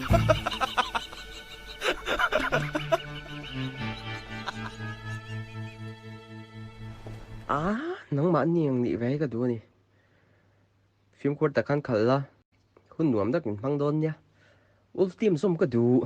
A, nangmahni ang nih ve hi ka duh a ni. Fimkhur tak khan khalh la, hun nuam tak min hmang dawn nia. Wolf team zawm ka duh.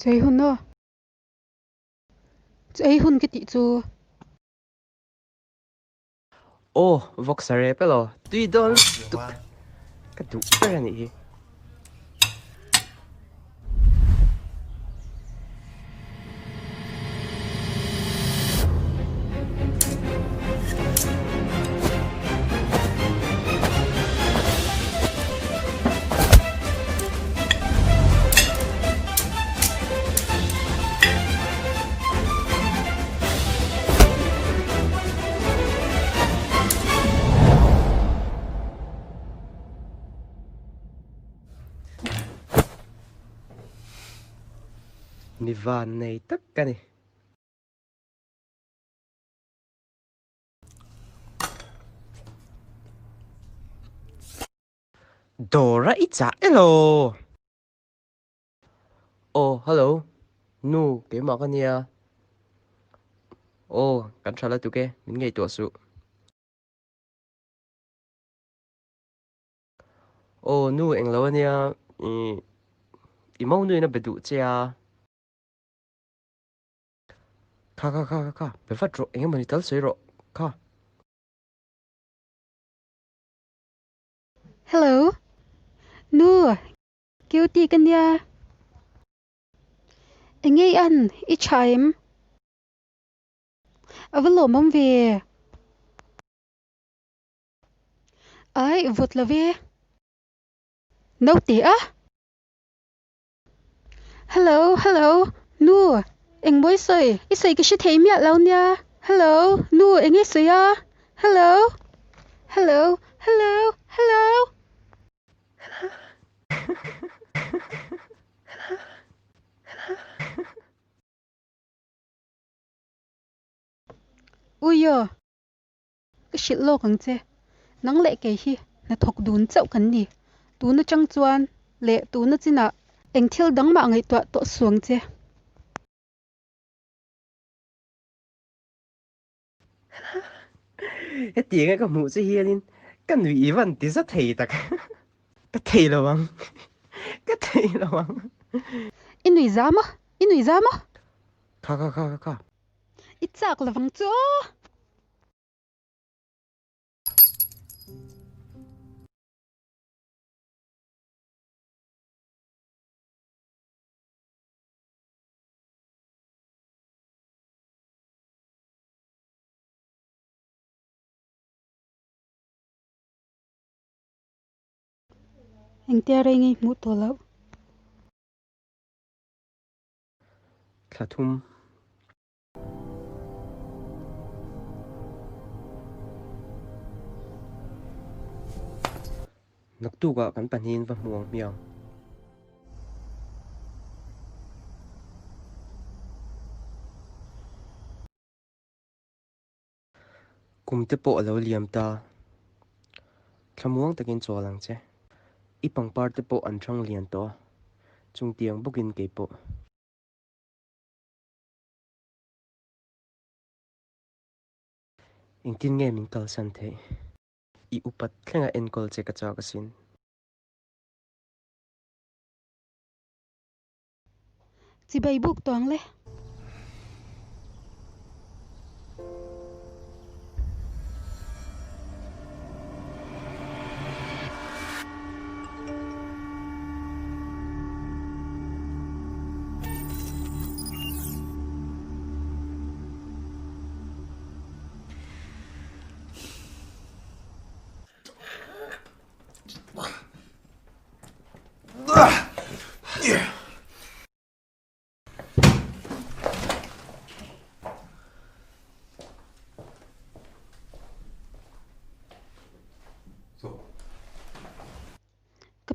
Chei hun aw. Chei hun ka tih chu. Aw vawksa rep elaw tui dawn lutuk ka duh ber a nih hi. Mi van nei tak ka ni. Dawra i chah elaw? Aw hello, nu keimah ka nia. Aw kan tha lutuk e, min ngaihtuah suh. Aw nu englo ania, ih i monu in a be duh che a. Kha kha kha kha kha, be vat rawh, eng emawni tal sawi rawh, kha. Hello, nu, Cutie ka nia. Enge i an, i tha em? A va lawmawm ve. Ai, vawt lo ve. Naute a? Hello, hello, nu, engmaw i sawi? I sawi ka hre thei miah lo nia. Hello, nu, eng i sawi a? Hello, hello, hello, hello. Uiaw, Ka hrilh lawk ang che, nang leh kei hi hnathawk dun chauh kan ni. Tun atang chuan leh tuna chinah eng thil dang mah ngaihtuah tawh suh ang che. Hetianga ka hmuh che hianin ka nuih i van ti za thei tak. Ka thei lo ang, ka thei lo ang. I nui zam a, i nui zam a. Kha kha kha kha kha. I chak lovang chu aw. Engtia rei ngei hmuh tawh loh. Thla thum. Naktukah kan pahnihin va hmu ang hmiang. Kum te pawh a lo liam ta. Thlamuang takin chawl ang che. I pangpar te pawh an thang lian tawh a, chungtiang bawkin kei pawh. Engtin nge min kalsan theih? I upat thlenga enkawl che ka chak asin. Chibai buk tawng le.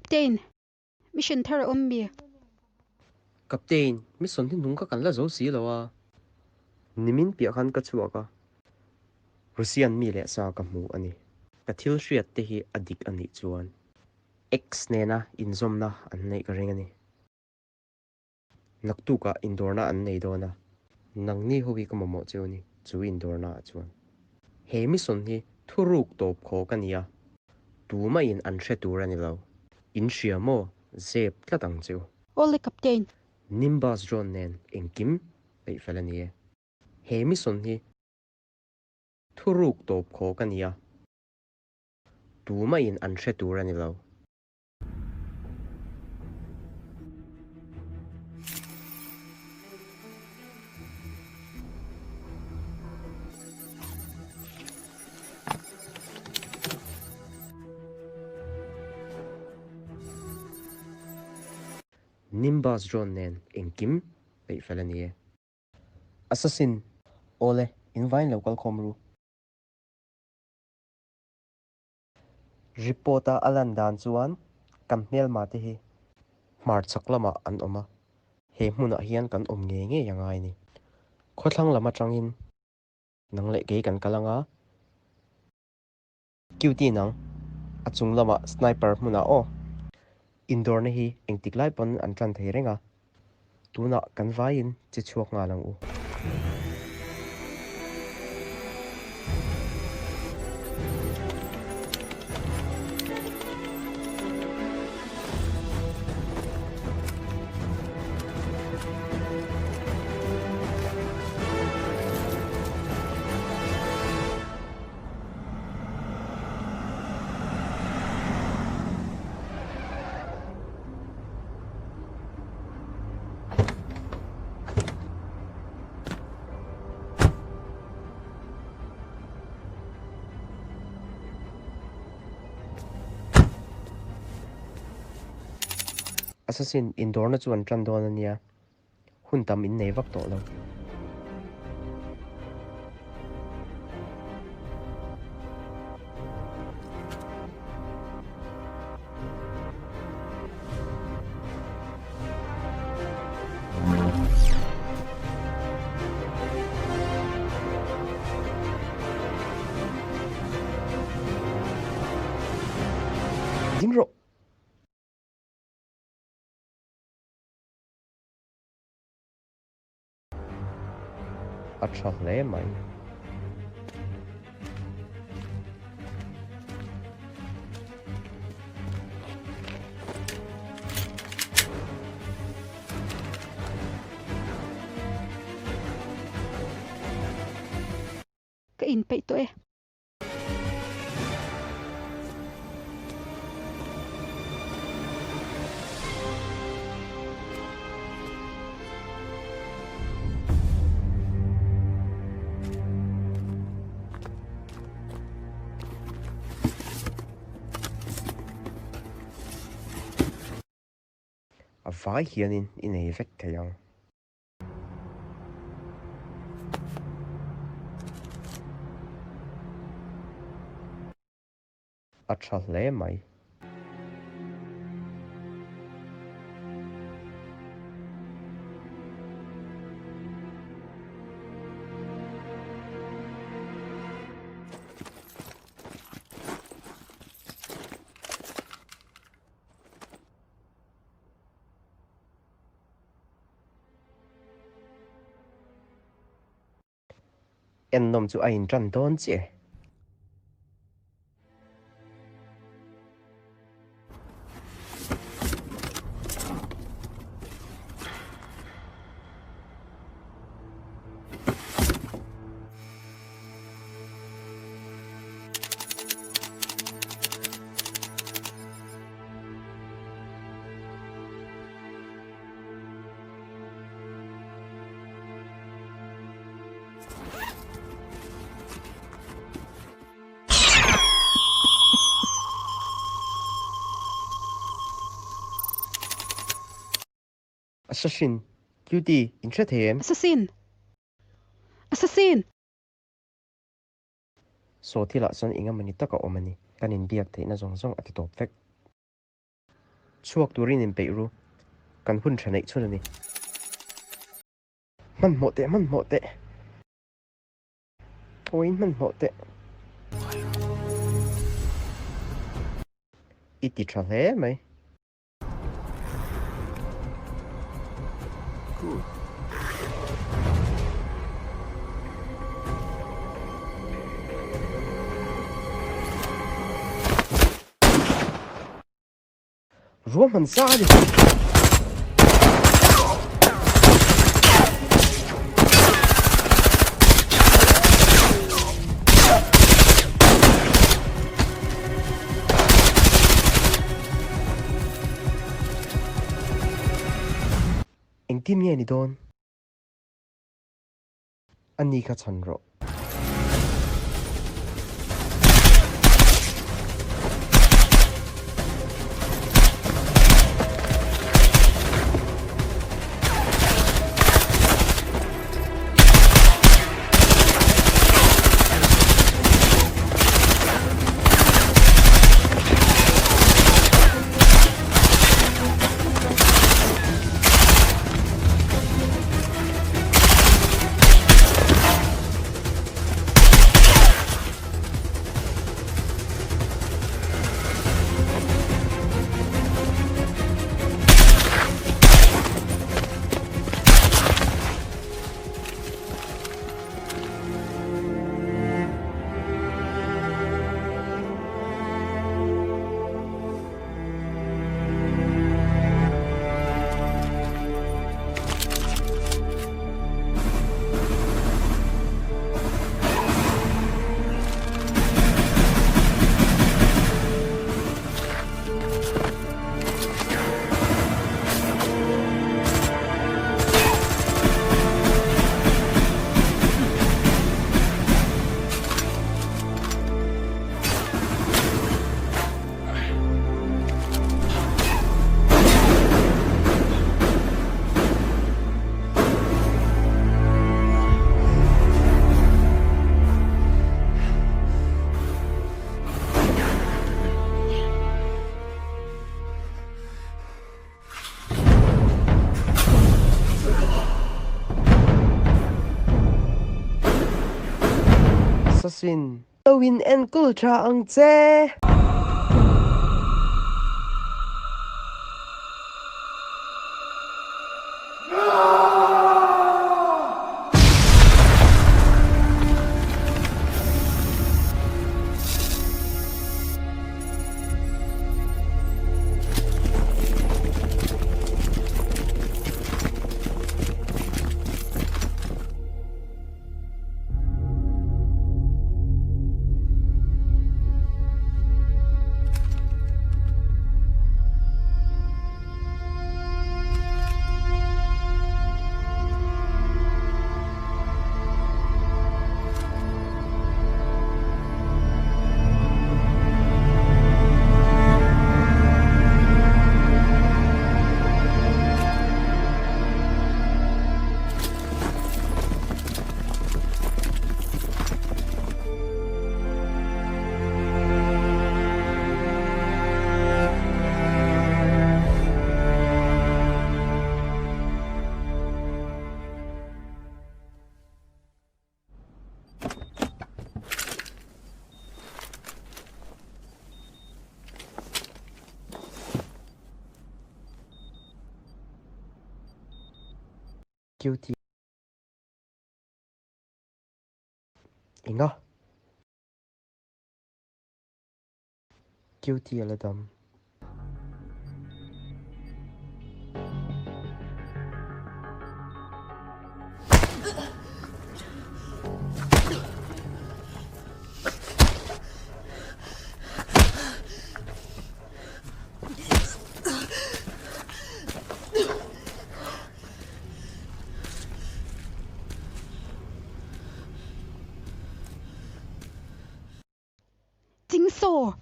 Captain, mission thar a awm mi? Captain, mission hi nung kha kan la zo si lo a. Nimin piah khan ka chhuak a, Russian mi leh sa ka hmu a ni. Ka thil hriat te hi a dik a nih chuan X nena inzawmna an neih ka ring a ni. Naktukah indawrna an nei dawn a, nangni ho hi ka mamawh cheu a ni, chu indawrna ah chuan. He mission hi thuruk tawp khawk a ni a, tumah-in an hre tur a ni lo. In hria maw? Zep tlat ang cheu. Awle Captain. Nimbus drone nen engkim peih fel a ni e. He mission hi thuruk tawp khawk a ni a, tumah-in an hre tur a ni lo. Nimbus drone nen engkim peih fel a ni e. Assassin, Awle, in vain lo kal khawm ru. Report-a a lan dan chuan kan hmelma te hi hmarchhak lamah an awm a, he hmunah hian kan awm ngei ngei a ngai a ni. Khawthlang lam atangin nang leh kei kan kal ang a, Cutie nang a chung lamah sniper hmunah aw. Indawrna hi engtik lai pawn an tan thei reng a, tunah kan vaiin che chhuak nghal ang u. Assassin indawrna chu an tan dawn a nia. Hun tam in nei vak tawh lo. Ding rawh. A tha hle mai. Ka inpeih tawh e. A vai hianin i nei vek thei ang. A tha hle mai. Ennawm chu a intan dawn chiah e. Assassin, Cutie, in hre thei em? Assassin! Assassin! Saw thilah chuan eng emawni taka awm a ni. Kan inbiak theihna zawng zawng a ti tawp vek. Chhuak turin inpeih ru. Kan hun tha neih chhun a ni. Hmanhmawh teh, hmanhmawh teh. Awiin hmanhmawh teh. I ti tha hle mai. Ruahman sa a ni. Engtin nge ni dawn? A ni kha chhan rawh. Assassin. Lo in enkawl tha ang che. Cutie. Enga? Cutie a la dam. Jingsaw!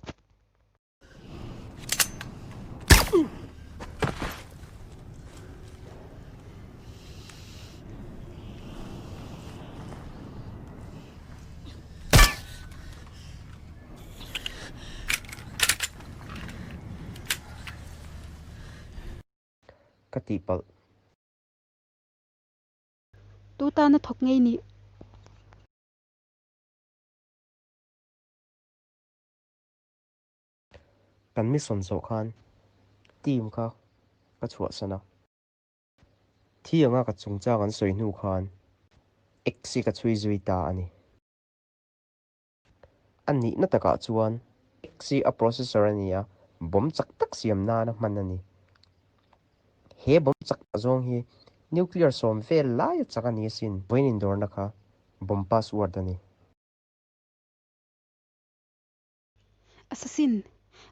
Ka tihpalh. Tu tana thawk ngei nih? Kan mission zawh khan team kha ka chhuahsan a. Thi anga ka chungchang an sawi hnu khan X hi ka chhui zui ta a ni. A nihna takah chuan X hi a processor a ni a, bomb chak tak siam nana hman a ni. He bomb chak zawng hi nuclear sawm vel laia chak a ni asin. Vawiin indawrna kha bomb password a ni. Assassin!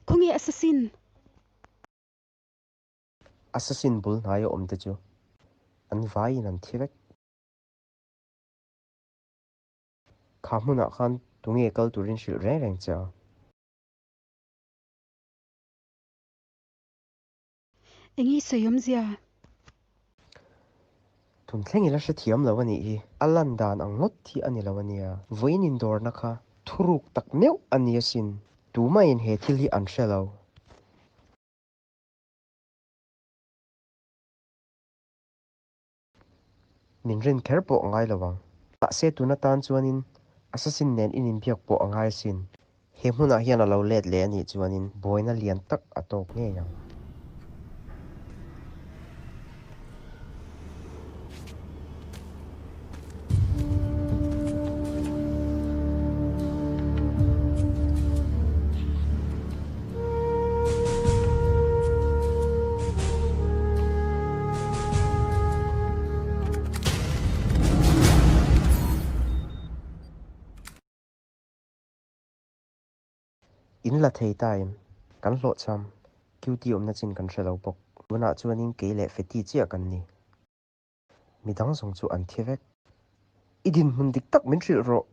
Khawnge Assassin? Assassin bul hnaia awm te chu an vaiin an thi vek. Kha hmunah khan tunge kal turin hrilh reng reng che a? Eng i sawi awmzia? Tun thleng ila hrethiam lo a nih hi. A lan dan ang ngawt hi a ni lo a nia. Vawiin indawrna kha thuruk tak meuh a ni asin. Tumahin he thil hi an hre lo. Min rin kher pawh a ngai lo ang. Mahse tun atan chuanin Assassin nen in inbiak pawh a ngai asin. He hmunah hian a lo let leh a nih chuanin buaina lian tak a tawk ngei ang. In la thei ta em? Kan hlawhchham. Cutie awmna chin kan hre lo bawk. Tunah chuanin kei leh Feti chiah kan ni. Midang zawng chu an thi vek. I dinhmun dik tak min hrilh rawh.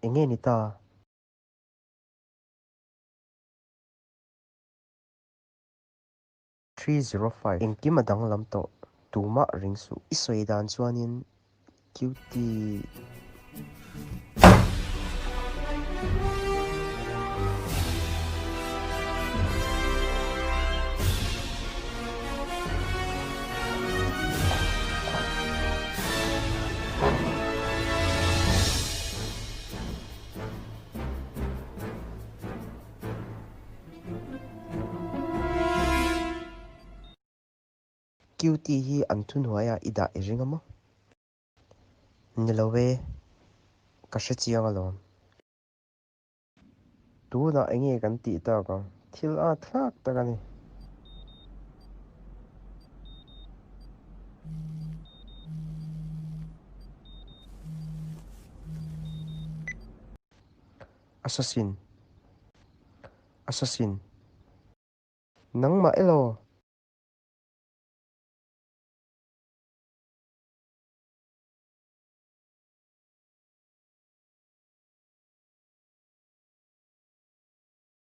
Enge ni ta? 305, Engkim a danglam tawh, tumah ring suh. I sawi dan chuanin cutie. Cutie hi an thuhnuaiah i dah i ring a maw? Ni lo e, ka hre chiang alawm. Tunah enge kan tih tak ang? Thil a thlak tak a ni. Assassin. Assassin. Nangmah elaw?